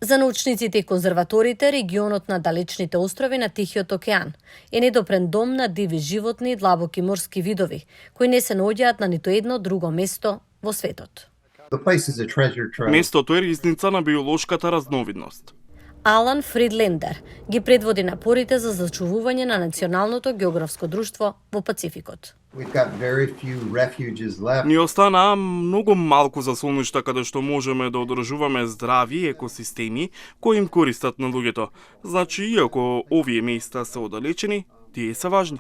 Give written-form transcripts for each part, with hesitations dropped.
За научниците и конзерваторите, регионот на далечните острови на Тихиот океан е недопрен дом на диви животни и длабоки морски видови, кои не се наоѓаат на ниту едно друго место во светот. Местото е ризница на биолошката разновидност. Алан Фридлендер ги предводи напорите за зачувување на Националното географско друштво во Пацификот. Ни останаа многу малку засолништа каде што можеме да одржуваме здрави екосистеми кои им користат на луѓето. Значи, иако овие места се оддалечени, тие се важни.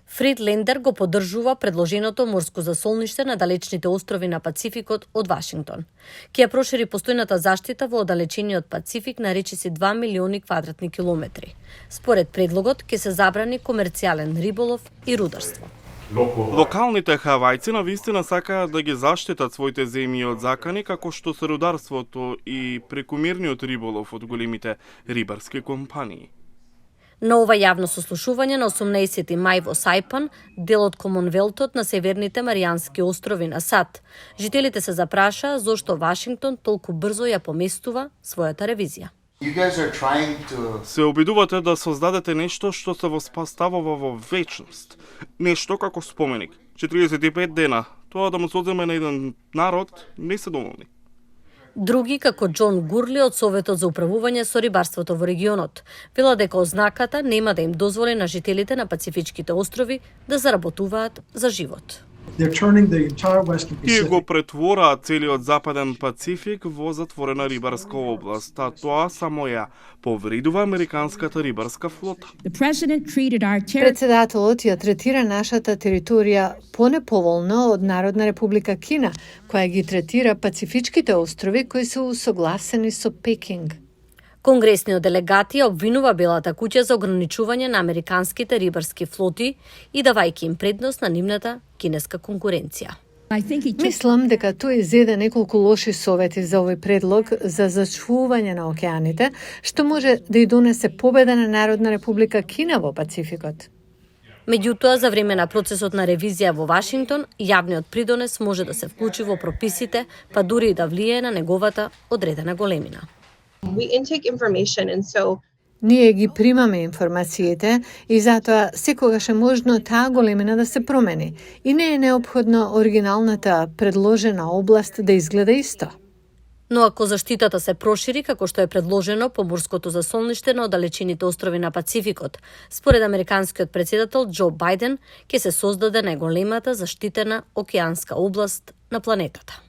Фридлендер го поддржува предложеното морско засолниште на далечните острови на Пацификот од Вашингтон. Ќе ја прошири постојната заштита во оддалечениот Пацифик на речиси 2 милиони квадратни километри. Според предлогот ќе се забрани комерцијален риболов и рударство. Локалните хавајци навистина сакаат да ги заштитат своите земји од закани како што се рударството и прекомерниот риболов од големите рибарски компании. На ова јавно сослушување на 18 мај во Сајпан, дел од Комонвелтот на Северните Маријански острови на САД, жителите се запрашаа зошто Вашингтон толку брзо ја поместува својата ревизија. Се обидувате да создадете нешто што се воспоставува во вечност. Нешто како споменик. 45 дена. Тоа да му се одземе на еден народ не се доволни. Други, како Џон Гурли од Советот за управување со рибарството во регионот, велат дека ознаката нема да им дозволи на жителите на Пацифичките острови да заработуваат за живот. Тие го претвораа целиот Западен Пацифик во затворена рибарска област, а тоа само ја повредува американската рибарска флота. Председателот ја третира нашата територија понеповолно од Народна република Кина, која ги третира Пацифичките острови кои се усогласени со Пекинг. Конгресниот делегати обвинува Белата куќа за ограничување на американските рибарски флоти и давајќи им предност на нивната кинеска конкуренција. Мислам дека тој изеде неколку лоши совети за овој предлог за зачувување на океаните, што може да и донесе победа на Народна република Кина во Пацификот. Меѓутоа, за време на процесот на ревизија во Вашингтон, јавниот придонес може да се вклучи во прописите, па дури и да влијае на неговата одредена големина. Ние ги примаме информациите и затоа секогаш е можно таа големина да се промени и не е неопходно оригиналната предложена област да изгледа исто. Но ако заштитата се прошири, како што е предложено по морското засолниште на оддалечените острови на Пацификот, според американскиот претседател Џо Бајден, ќе се создаде најголемата заштитена океанска област на планетата.